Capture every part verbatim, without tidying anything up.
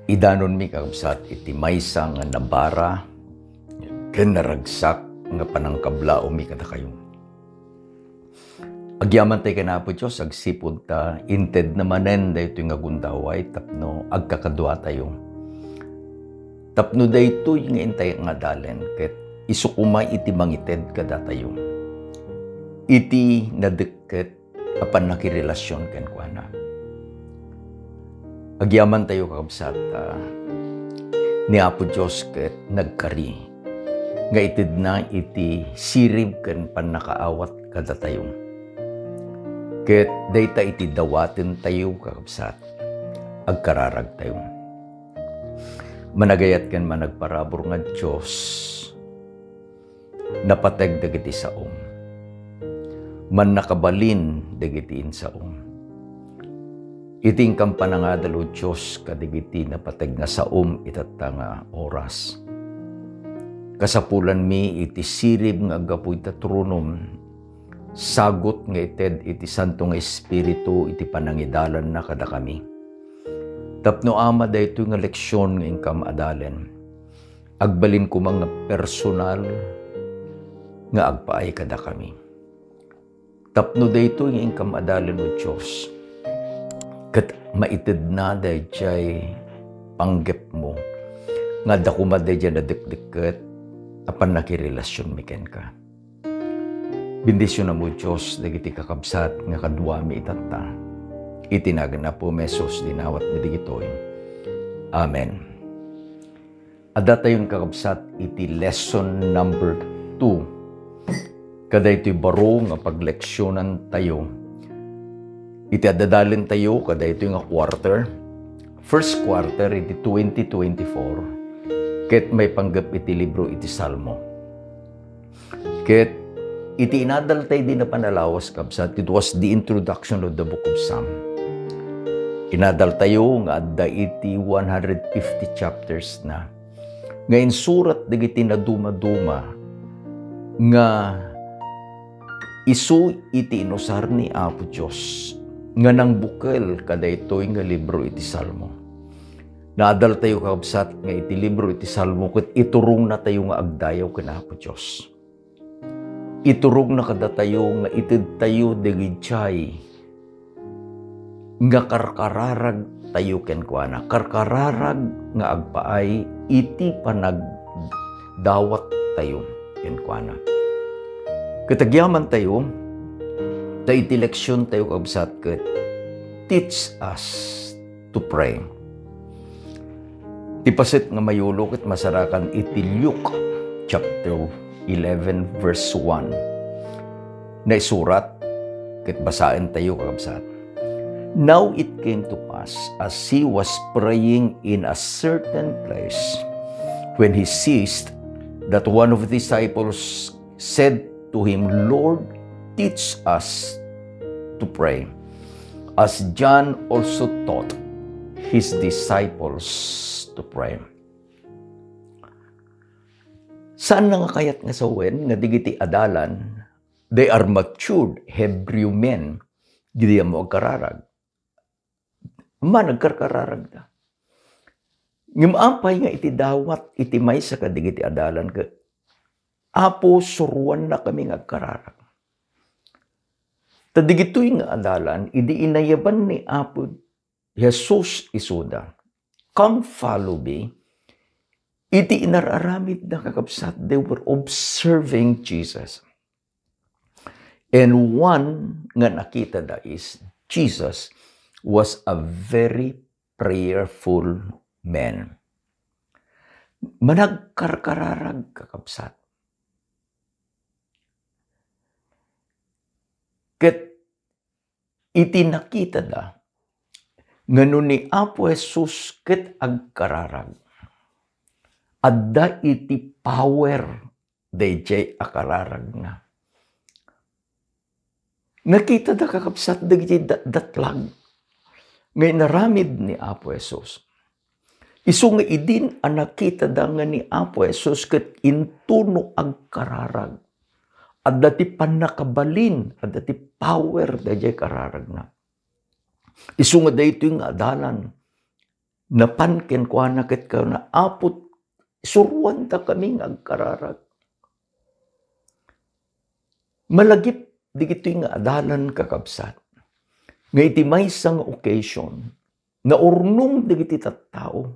Idanonmi, kakabsat, iti maysa nga nabara ken naragsak nga panangkablaawmi kadakayo. Agyamantay ken Apo Dios agsipud ta intedna manen daytoy nga gundaway tapno agkakaduatayo. Tapno daytoy nga intay nga adalen ket isu koma iti mangited kadatayo iti nadekket a pannakirelasion kenkuana. Agyamantayo, kakabsat, a ni Apo Dios ket nagkari nga itedna iti sirib ken pannakaawat kadatayo. Ket dayta iti dawatentayo, kakabsat, agkararagtayo. Managayat ken managparabur nga Dios, napateg dagiti saom. Mannakabalin dagiti insaom. Iti inkam panangadal, O Dios, kadagiti napateg nga saom itatta nga oras. Kasapulanmi iti sirib nga aggapu ita tronom, sagut nga ited iti Santo nga Espiritu iti panangidalanna kadakami. Tapno Ama, daytoy nga leksion nga inkam adalen, agbalin koma nga personal nga agpaay kadakami. Tapno daytoy nga inkam adalen, O Dios, ket maitedna daydiay panggepmo nga adda koma daydiay nadekdekket a pannakirelasionmi kenka. Bendisionam, O Dios, dagiti kakabsat nga kaduami itatta. Iti nagan Apo Jesus, dinawatmi dagitoy. Amen. Addatayon, kakabsat, iti lesson number two. Kadaytoy baro nga pagleksionantayo iti adadalentayo kadaytoy nga quarter. First quarter iti twenty twenty-four, ket maipanggep iti libro iti Salmo. Ket iti inadaltay di napan a lawas, kabsat, it was the introduction of the book of Psalm. Inadaltayo nga adda iti one hundred fifty chapters na nga insurat dagiti nadumaduma nga isu iti inusar ni Apo Dios nga nangbukel kadaytoy nga libro iti Salmo. Naadaltayo, kabsat, nga iti libro iti Salmo ket iturongnatayo nga agdayaw ken Apo Dios. Iturongna kadatayo nga itedtayo dagijay nga karkararagtayo kenkuana, karkararag nga agpaay iti panagdawattayo kenkuana. Ket agyamantayo, ta iti leksiontayo, kabsat, ket teach us to pray. Ti paset nga mayulo ket masarakan iti Luke chapter eleven, verse one. Naisurat ket basaentayo, kakabsat. Now it came to pass, as he was praying in a certain place, when he ceased, that one of the disciples said to him, "Lord, teach us to pray, as John also taught his disciples to pray." Saan na nga kayat nga sawen nga digiti adalan, they are matured Hebrew men, didi ammo agkararag. Managkarkararagda. Ngem apay nga iti dawat iti maysa kadagiti adalan ket, "Apo, suroannakami nga agkararag." Ta digitoy nga adalan, idi inayaban ni Apo Jesus isuda, "Come, follow me." Iti inar-aramidda, kakabsat, they were observing Jesus. And one nga nakitada is Jesus was a very prayerful man. Managkarkararag, kakabsat. Ket iti nakitada nga no ni Apo Jesus ket agkararag, adda iti power daydiay a kararagna. Nakitada, kakabsat, dagiti datdatlag nga inaramid ni Apo Jesus. Isu nga idin a nakitada nga ni Apo Jesus ket intono agkararag, adda ti pannakabalin, adda ti power daydiay kararagna. Isu nga daytoy nga adalan, Napan kenkuana ket kuna, "Apo, suruandakami nga agkararag." Malagip dagitoy nga adalan, kakabsat, nga iti maysa nga occasion, naurnong dagiti tattao,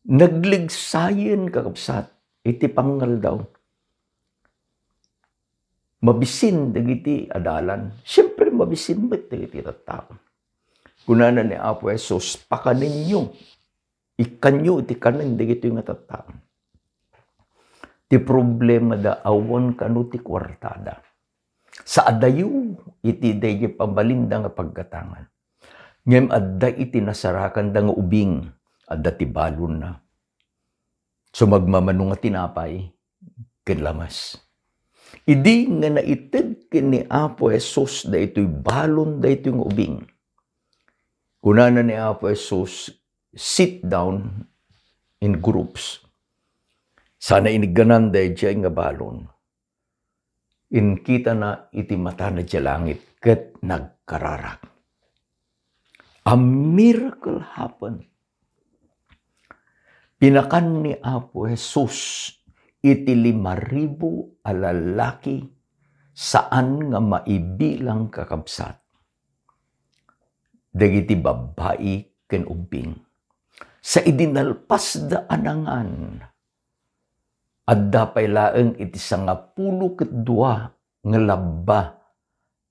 naglegsayen, kakabsat, iti pangngaldaw. Mabisin dagiti adalan. Siempre, mabisin met dagiti tattao. Kunana ni Apo Jesus, "Pakanenyo, ikkanyo iti kanen dagitoy nga tattao." Ti problemada, awan kano ti kuartada. Sa adayo iti daydi pammalinda nga paggatangan. Ngem adda iti nasarakanda nga ubing, adda ti balonna. So, magmamano nga tinapay ken lames. Idi nga naited ken ni Apo Jesus daytoy balon, daytoy nga ubing, kunana ni Apo Jesus, "Sit down in groups." Sana inigganan daydiay nga balon. Inkitana iti matana diay langit ket nagkararag. A miracle happened. Pinakan ni Apo Jesus iti lima ribu a lalaki, saan nga maibilang, kakabsat, dagiti babbai ken ubbing. Sa idi nalpasda a nangan, adda pay laeng iti sangapulo ket dua nga labba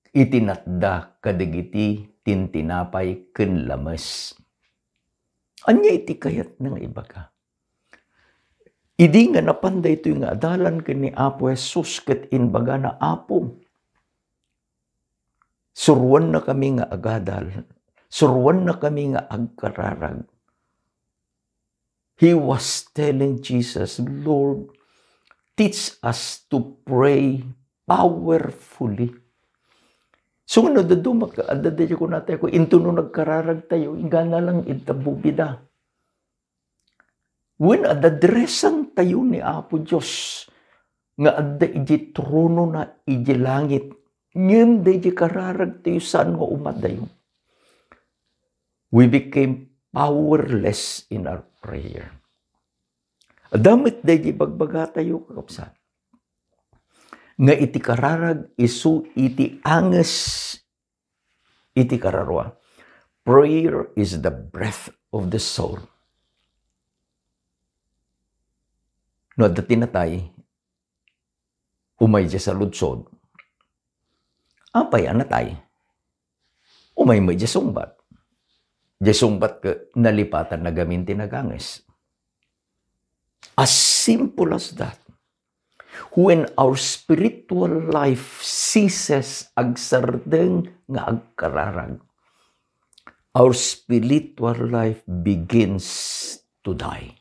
iti natda kadagiti tintinapay ken lames. Ania iti kayatna nga ibaga? Idi nga napan daytoy nga adalan ken ni Apo Jesus ket imbagana, "Apo, suruannakami nga agadal, suruannakami nga agkararag." He was telling Jesus, "Lord, teach us to pray powerfully." So, nga no dadduma, adda daydi kunatayo, intono nagkararag tayo, inggana lang ita bubida. Wen, adda dresan tayo ni Apo Dios nga adda iti tronona iti langit. Ngem daydi kararag tayo, saan nga umadayo. We became powerless in our prayer. Adda met daydi bagbaga tayo, kakabsat, nga iti kararag isu iti anges iti kararua. Prayer is the breath of the soul. No adda ti natay, umay diay saludsod. Apay a natay? Umay met diay sungbat. Diay sungbat ket nalipatanna gamin ti naganges. As simple as that. When our spiritual life ceases, agsardeng nga agkararag, our spiritual life begins to die.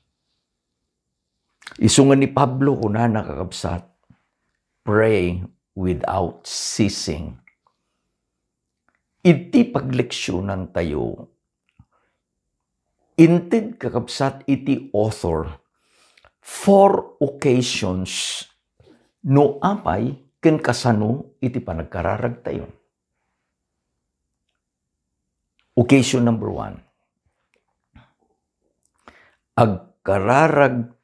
Isu nga ni Pablo, kunana, kakabsat, "Pray without ceasing." Iti pagleksionan tayo, inted, kakabsat, iti author four occasions no apay ken kasano iti panagkararag tayo. Occasion number one, agkararag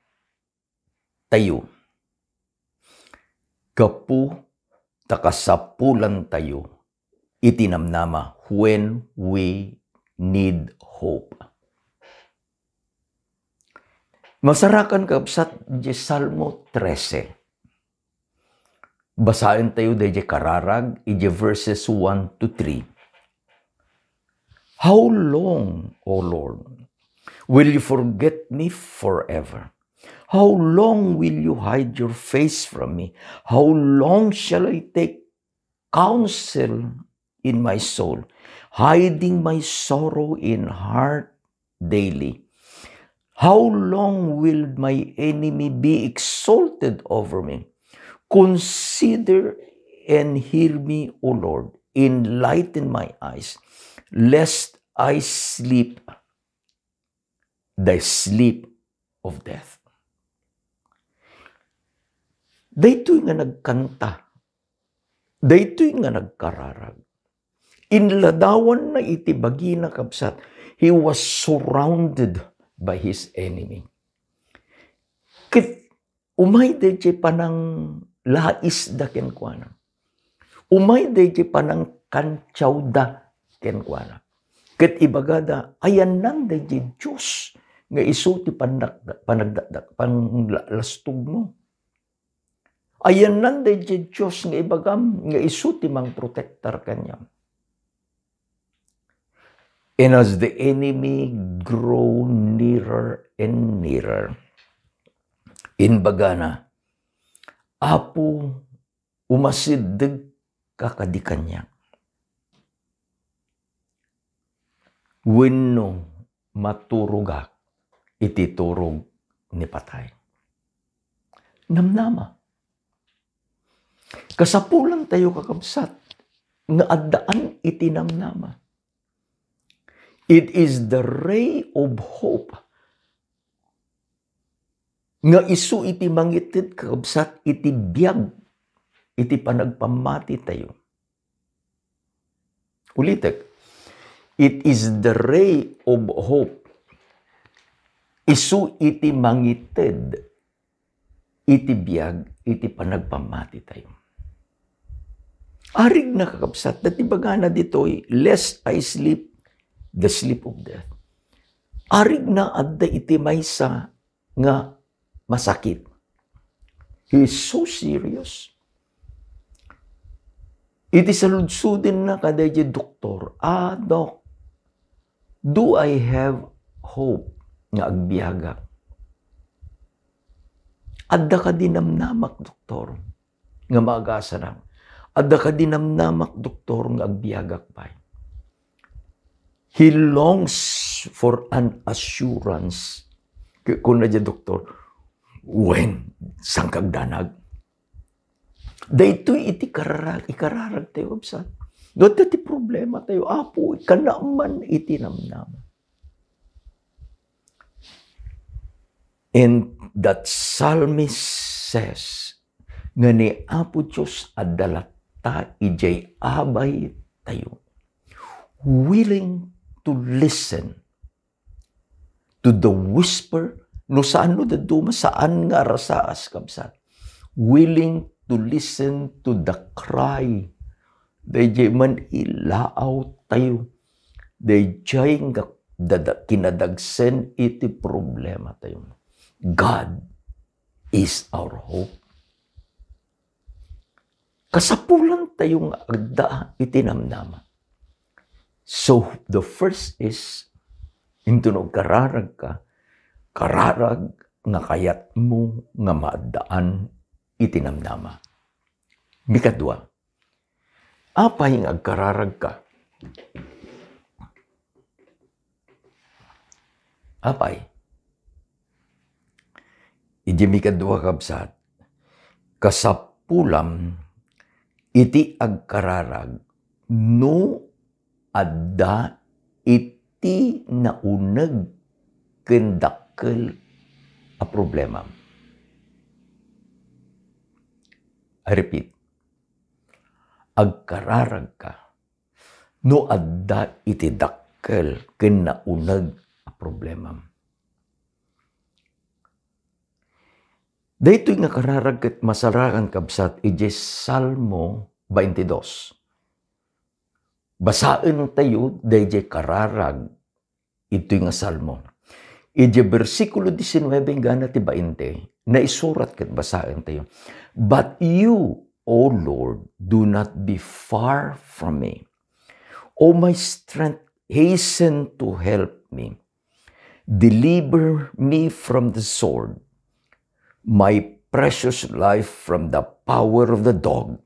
tayo gapu ta kasapulan tayo iti namnama when we need hope. Masarakan, kabsat, di Salmo trese. Basaen tayo daydi kararag, iti verses one to three. "How long, O Lord, will you forget me forever? How long will you hide your face from me? How long shall I take counsel in my soul, hiding my sorrow in heart daily? How long will my enemy be exalted over me? Consider and hear me, O Lord, enlighten my eyes, lest I sleep the sleep of death." Daytoy nga nagkanta, daytoy nga nagkararag, inladawanna iti bagina, kabsat, He was surrounded by his enemy. Ket umay dayjay pananglaisda kenkuana. Umay dayjay panangkantiawda kenkuana. Ket ibagada, ayanna dayjay Dios nga isu ti pannak-, panagdakdak-, panlastogmo. Ayanna dayjay Dios nga ibagam nga isu ti mangprotektar kaniam. And as the enemy grow nearer and nearer, inbagana, "Apo, umasidegka kadi kaniak. Wenno maturogak iti turog ni patay." Namnama. Kasapulantayo, kakabsat, nga addaan iti namnama. It is the ray of hope nga isu iti mangited, kakabsat, iti biag iti panagpammatitayo. Ulitek, it is the ray of hope. Isu iti mangited iti biag iti panagpammatitayo. Arigna, kakabsat, dati bagana ditoy, "Lest I sleep the sleep of death." Arigna adda iti maysa nga masakit. He is so serious. Iti saludsodna kadaydi doktor, "Ah, Doc, do I have hope nga agbiagak? Adda kadi namnamak, doktor, nga maagasanak? Adda kadi namnamak, doktor, nga agbiagak pay?" He longs for an assurance. Ku-, kuna diay doktor, "Wen, saan ka agdanag?" Daytoy iti kararag-, ikararagtayo, kabsat. No adda ti problematayo, "Apo, ikanaman iti namnama." And that psalmist says, nga ni Apo Dios adda latta idiay abaytayo, willing to listen to the whisper, no saan no dadduma, saan nga arasaas, kabsat. Willing to listen to the cry. Daydiay man ilaawtayo. Daydiay nga dada-, kinadagsen iti problematayo. God is our hope. Kasapulantayo nga agda iti namnama. So, the first is, intono kararag ka, kararag nga kayatmo nga maaddaan iti namnama. Mikadua, apay nga agkararag ka? Apay, idi mikadua, kabsat, kasapulam iti agkararag no adda iti nauneg ken dakkel a problema. I repeat, agkararag ka no adda iti dakkel ken nauneg a problema. Daytoy nga kararag ket masarakan, kabsat, idiay Salmo twenty-two. Basaentayo daydiay kararag itoy nga Salmo. Idiay bersikulo diecinuebe inggana ti twenty, naisurat ket basaentayo, "But you, O Lord, do not be far from me. O my strength, hasten to help me. Deliver me from the sword, my precious life from the power of the dog.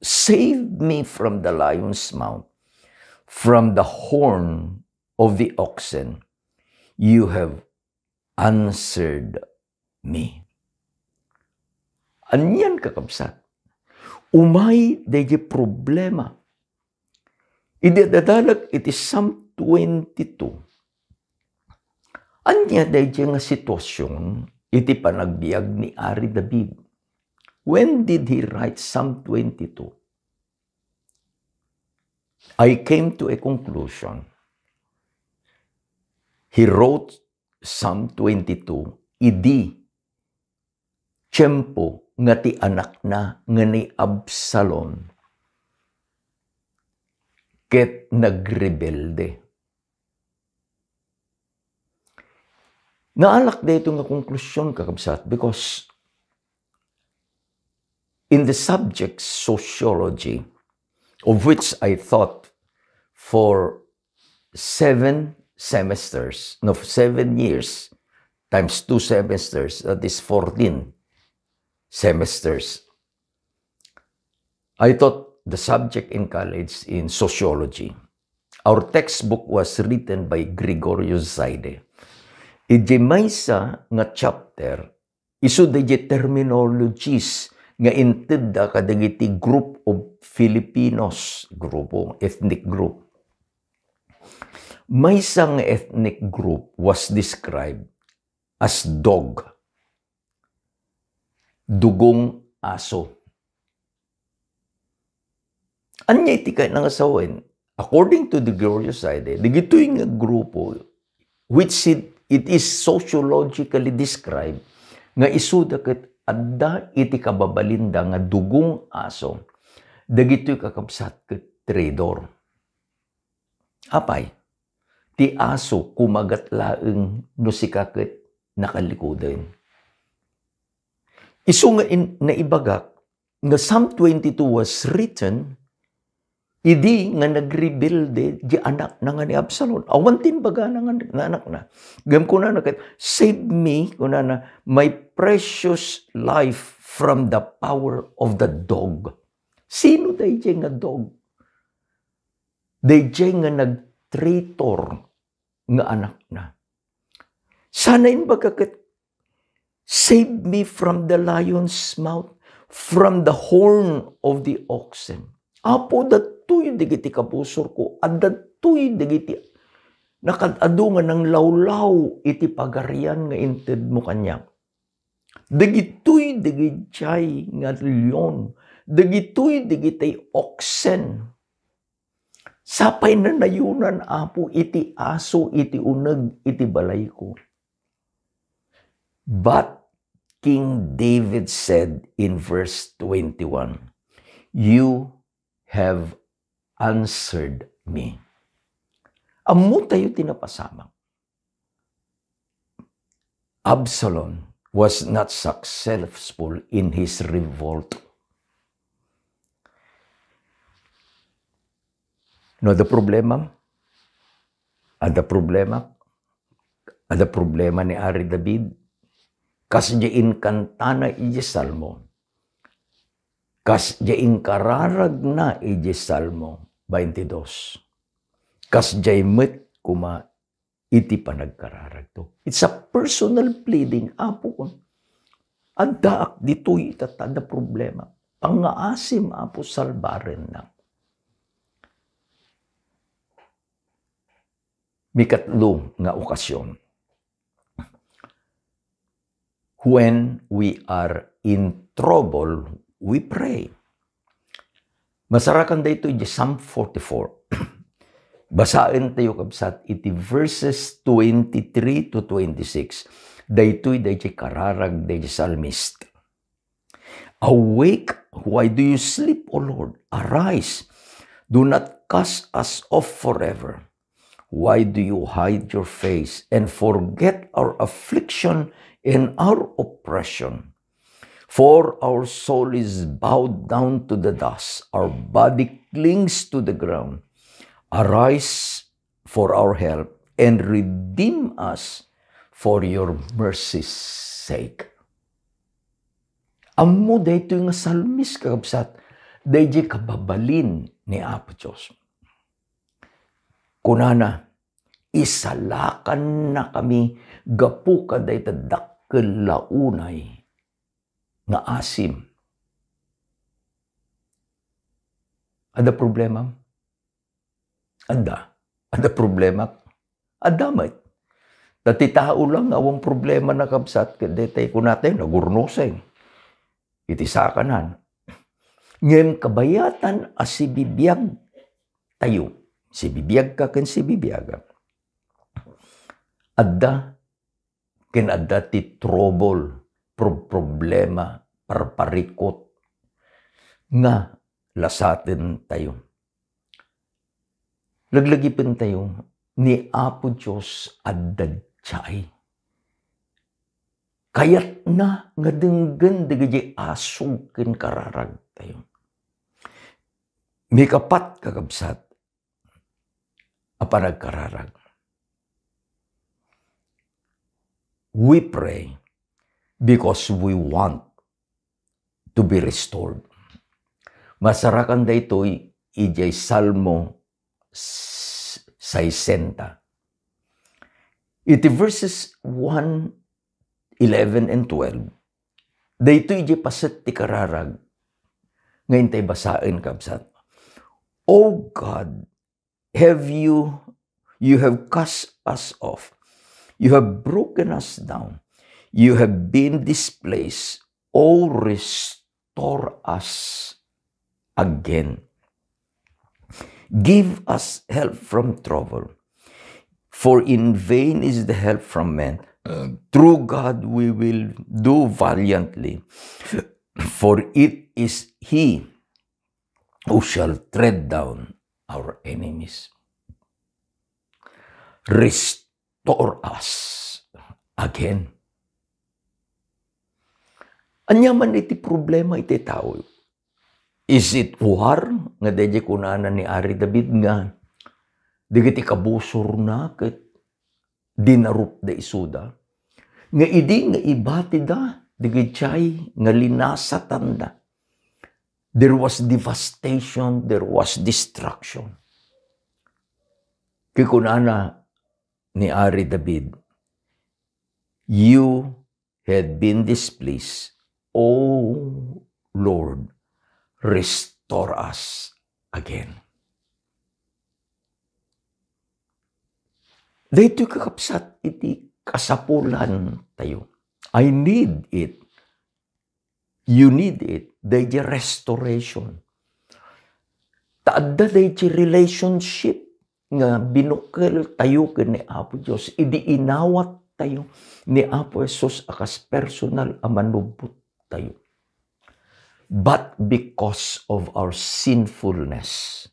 Save me from the lion's mouth, from the horn of the oxen. You have answered me." Anian, kakabsat? Umay daydiay problema. Idi adda dalek iti Psalm twenty-two, ania daydiay nga situasion iti panagbiag ni Ari David? When did he write Psalm twenty-two? I came to a conclusion. He wrote Psalm twenty-two, idi tiempo nga ti anakna nga ni Absalom ket nagrebelde. Naalak daytoy nga konklusion, kakabsat, because in the subject sociology, of which I taught for seven semesters, no, seven years times two semesters, that is fourteen semesters. I taught the subject in college in sociology. Our textbook was written by Gregorio Zaide. Iti maysa nga chapter, isu daydi terminologies nga intedda kadagiti group of Filipinos, grupo, ethnic group. Maysa nga ethnic group was described as dog. Dugong aso. Ania iti kayatna nga sawen? According to the Gregorio Zaide, dagitoy nga grupo, which it, it is sociologically described, nga isuda ket adda iti kababalinda nga dugong aso, dagitoy, kakabsat, ket traidor. Apay, ti aso kumagat laeng no sika ket nakallikuden. Isu nga in-, naibagak nga Psalm twenty-two was written idi nga nagrebelde di anakna nga ni Absalom. Awan ti imbagana nga, nga anakna. Ngem kunana ket, "Save me," kunana, "my precious life from the power of the dog." Sino daydiay nga dog? Daydiay nga nagtraitor nga anakna. Sana imbaga ket, "Save me from the lion's mouth, from the horn of the oxen." Apo, dagitoy dagiti kabusorko, adda dagitoy dagiti nakad-adu nga nanglawlaw iti pagarian nga intedmo kaniak. Dagitoy dagiti nga leon, dagitoy dagiti oxen. Sapay nanayonan, Apo, iti aso iti uneg iti balayko. But King David said in verse twenty-one, "You have answered me." Ammo tayo ti napasamak. Absalom was not successful in his revolt. No, adda problema? Adda problema? Adda problema ni Ari David? Kas di inkantana iti Salmo, kas di inkararagna iti Salmo twenty-two, kas di met koma iti panagkararagto. It's a personal pleading, "Apo, addaak ditoy, ita, adda problema. Pangngaasim, Apo, salbarennak." Mikatlo nga okasyon. When we are in trouble, we pray. Masarakan daytoy iti Psalm forty-four. Basaentayo, kabsat, iti verses twenty-three to twenty-six. Daytoy, daytoy kararag daytoy psalmist. "Awake, why do you sleep, O Lord? Arise, do not cast us off forever. Why do you hide your face and forget our affliction and our oppression? For our soul is bowed down to the dust, our body clings to the ground. Arise for our help and redeem us for your mercy's sake." Ammo daytoy nga salmis, kakabsat, daydiay kababalin ni Apo Dios. Kunana, "Isalakannakami gapu kadayta dakkel la unay nga asim." Adda problema? Adda. Adda problema? Adda met. Ta ti tao lang nga awan problema, nakabsat, ket daytay kunatayo, nagurnoseng iti sakanan. Ngem kabayatan a sibibiag tayo, sibibiagka ken sibibiagak, Adda ken adda ti trouble, pro-, problema, parparikut nga lasaten tayo. Laglagipen tayo, ni Apo Dios adda diay. Kayatna nga denggen dagiti asug ken kararag tayo. Mikapat, kakabsat, a panagkararag. We pray because we want to be restored. Masarakan daytoy idiay Salmo s-, sesenta. Iti verses one, eleven, and twelve, daytoy idiay paset ti kararag nga intay basaen, kabsat. O God, have you, you have cast us off. You have broken us down. You have been displaced. Oh, restore us again. Give us help from trouble. For in vain is the help from men. Through God we will do valiantly. For it is He who shall tread down our enemies. Restore us again. Ania man iti problema iti tao? Is it war nga daydi kunana ni Ari David nga dagiti kabusorna ket dinarupda isuda? Nga idi nga ibatida dagiti nga linasatanda, there was devastation, there was destruction. Ket kunana ni Ari David, "You had been displeased, O Lord, restore us again." Daytoy, kakabsat, iti kasapulan tayo. I need it. You need it. Daydi restoration. Ta adda daydi relationship nga binukkel tayo ken ni Apo Dios idi inawat tayo ni Apo Jesus a kas personal a manubbot tayo. But because of our sinfulness,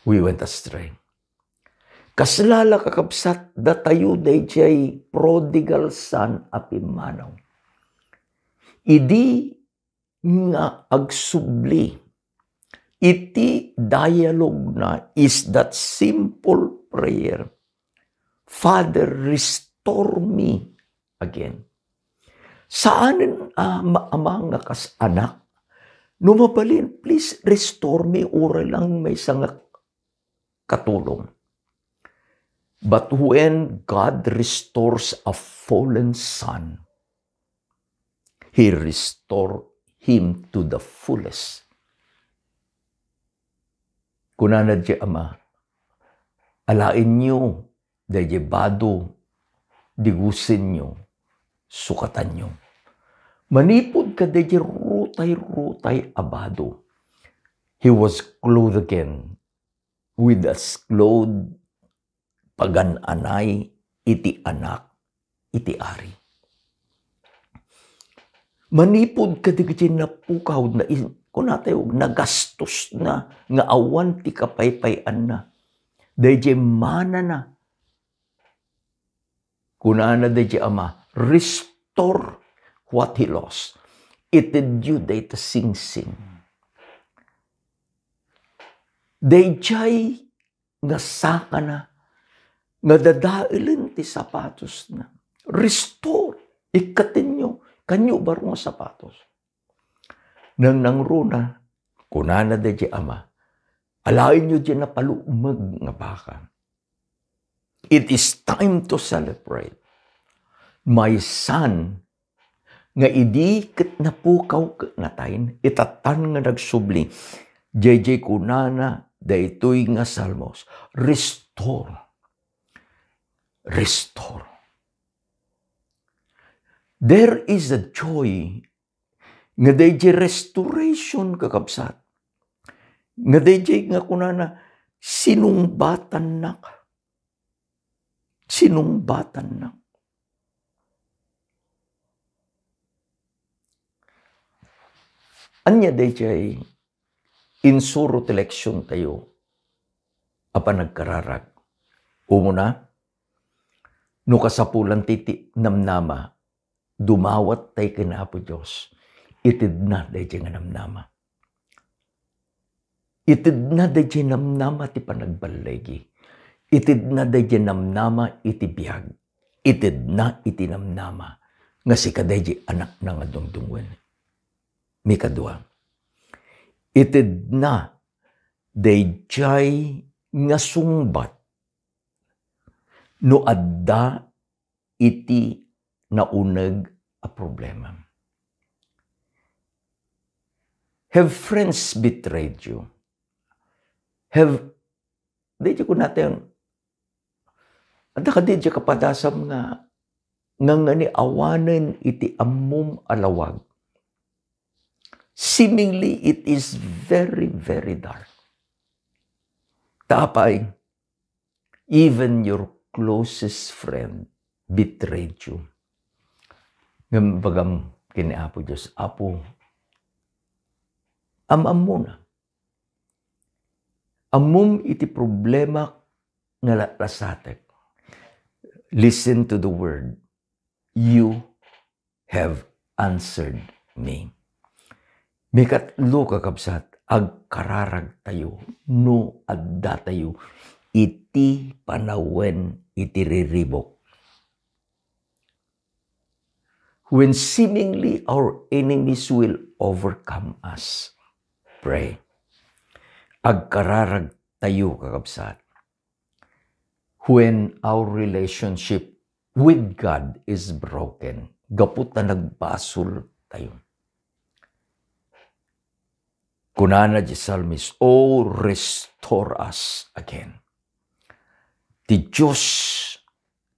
we went astray. Kasla la, kakabsat, datayo daydiay prodigal son a pimmanaw. Idi nga agsubli, iti dialogue na is that simple prayer, "Father, restore me again." Saanen a maamang nga kas anak, no mabalin, "Please restore me, uray lang maysa nga katulong." But when God restores a fallen son, He restore him to the fullest. Kunana ti ama, "Alaenyo daydi bado, digusenyo, sukatanyo." Manipud kadaydi rutay-rutay a bado, he was clothed again with a clothes pagan-anay iti anak iti ari. Manipud kadagiti napukaw na, kunatayo, nagastos na nga awan ti kapaypay-anna. Daydiay manana. Kunana daydiay ama, "Restore what he lost." Itedyo dayta singsing. Daydiay nga sakana nga dadaelen ti sapatosna. Restore. Ikkatenyo, kanyo baro nga sapatos. Nangnangruna, kunana daydiay ama, "Alaenyo diay napalukmeg nga baka. It is time to celebrate. My son," nga idi ket napukaw ket natay, itatan nga nagsubli. Daydiay kunana daytoy nga Salmos, "Restore. Restore." There is a joy nga daydiay restoration, kakabsat. Nga daydiay nga kunana, "Sinungbatannak." sinungbatanna. Ania daydiay insuro ti leksiontayo a panagkararag? Umuna, no kasapulan ti, ti namnama, dumawat tay ken Apo Dios, itedna daydiay nga namnama. Itedna daydiay namnama ti panagballigi. Itedna daydiay namnama iti biag. Itedna iti namnama nga sika daydiay anakna nga dungdungngoen. Mikadua, itedna daydiay nga sungbat no adda iti nauneg a problema. Have friends betrayed you? Have, daydiay kunatayon, adda kadi daydiay kapadasam nga, nga, nga ni awanen iti ammom a lawag? Seemingly, it is very, very dark. Ta apay, even your closest friend betrayed you. Ngem bagam ken ni Apo Dios, Apo, am-ammona. Ammom iti problema nga laplasatek. Listen to the word. You have answered me. Mikatlo, kakabsat, agkararagtayo no addatayo iti panawen iti riribuk. When seemingly our enemies will overcome us, pray. Agkararagtayo, kakabsat. When our relationship with God is broken, gapu ta nagbasol tayo. Kunana di Psalmist, "Oh, restore us again." Ti Dios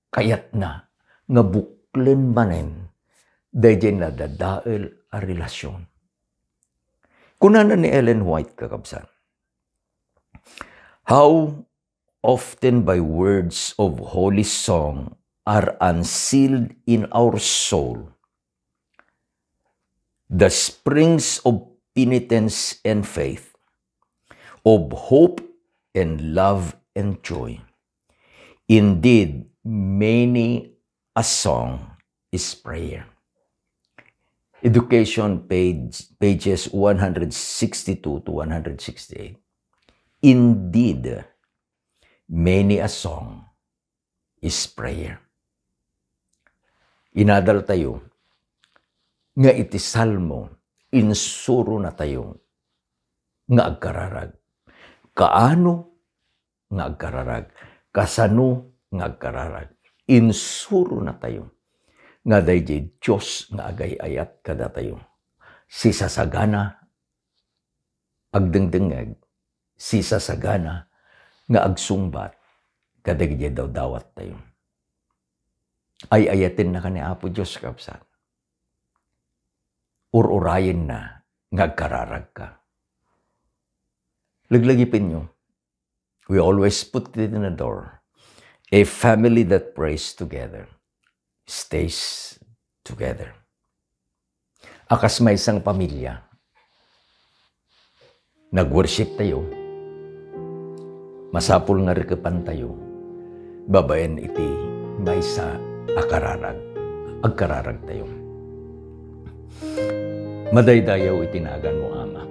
kayatna nga buklen manen daydiay nadadael a relasion. Kunana ni Ellen White, kakabsat, "How often by words of holy song are unsealed in our soul the springs of penitence and faith, of hope and love and joy. Indeed, many a song is prayer." Education page, pages one hundred sixty-two to one hundred sixty-eight. Indeed, many a song is prayer. Inadal tayo nga iti Salmo, insuro natayo nga agkararag. Kaano nga agkararag? Kasano nga agkararag? Insuro natayo nga daydiay Dios nga agay-ayat kadatayo, sisasagana agdengdengngeg, sisasagana nga agsungbat kadagiti dawdawattayo. Ay-ayatenna ka ni Apo Dios, kabsat. Ur-urayenna nga agkararagka. Laglagipenyo, we always put it in a door. A family that prays together stays together. A kas maysa nga pamilya, nag-worship tayo, masapul nga rikepan tayo babaen iti maysa a kararag. Agkararag tayo. Madaydayaw iti naganmo, Ama.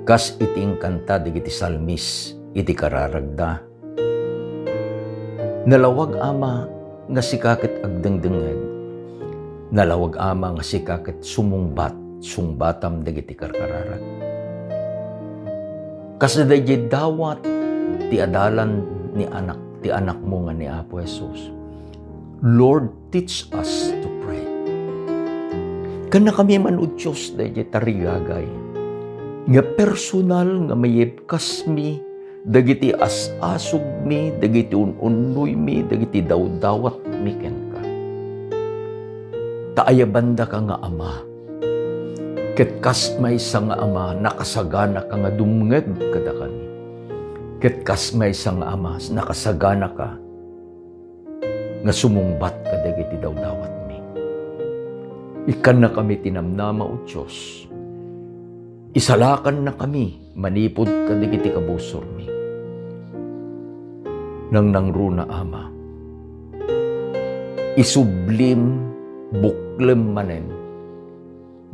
Kas iti inkanta dagiti salmis iti kararagda, nalawag, Ama, nga sika ket agdengdengngeg. Nalawag, Ama, nga sika ket sumungbat, sungbatam dagiti karkararag. Kas daydiay dawat ti adalan ni Anak, ti Anakmo nga ni Apo Jesus. Lord, teach us to pray. Kannakami man, O Dios, daydiay tarigagay, nga personal nga mayebkasmi dagiti as-asugmi, dagiti un-unnoymi, dagiti dawdawatmi kenka. Ta ayabandaka nga Ama, ket kas maysa nga Ama, nakasaganaka nga dumngeg kadakami. Ket kas maysa nga ama, nakasaganaka nga sumungbat kadagiti dawdawatmi. Ikkannakami ti namnama, O Dios. Isalakannakami manipud kadagiti kabusormi. Nangnangruna, Ama, isublim, buklem manen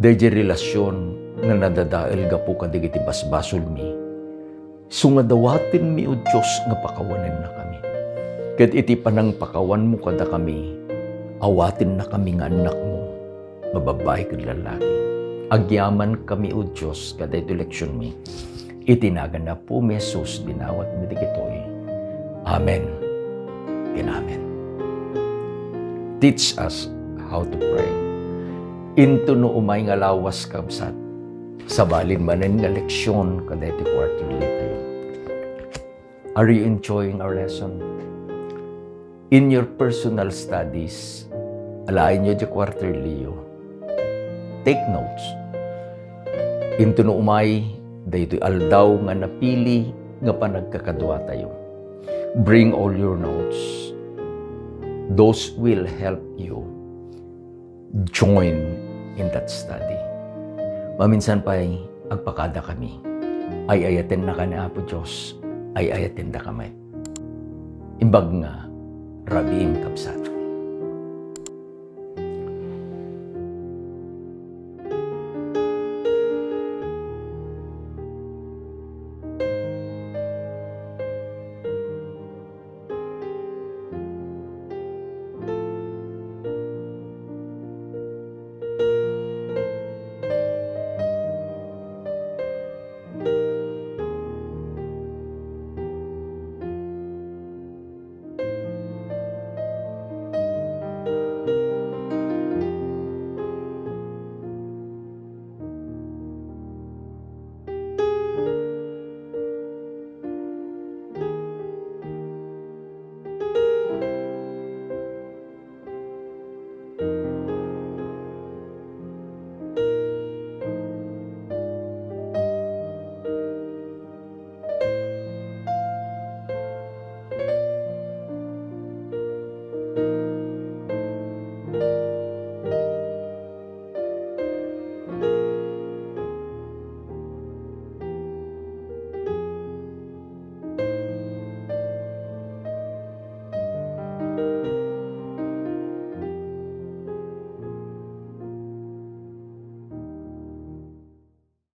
daydi relasion nga nadadael gapu kadagiti basbasolmi. Isu nga dawatenmi, O Dios, nga pakawanennakami. Ket iti panangpakawanmo kadakami, awatennakami nga annakmo nga babbai ken lallaki. Agyamankami, O Dios, kadaytoy leksionmi. Iti nagan ni Apomi Jesus, dinawatmi dagitoy. Amen ken amen. Teach us how to pray. Intono umay nga lawas, kabsat, sabalin manen nga leksion kadaytoy quarterly tayo. Are you enjoying our lesson? In your personal studies, alaenyo di quarterly yo. Take notes. Intono umay daytoy aldaw nga napili nga panagkakadua tayo. Bring all your notes. Those will help you join in that study. Maminsan pay, agpakada kami. Ay-ayatennaka ni Apo Dios, ay-ayatendaka met. Imbag nga, rabiim, kabsat.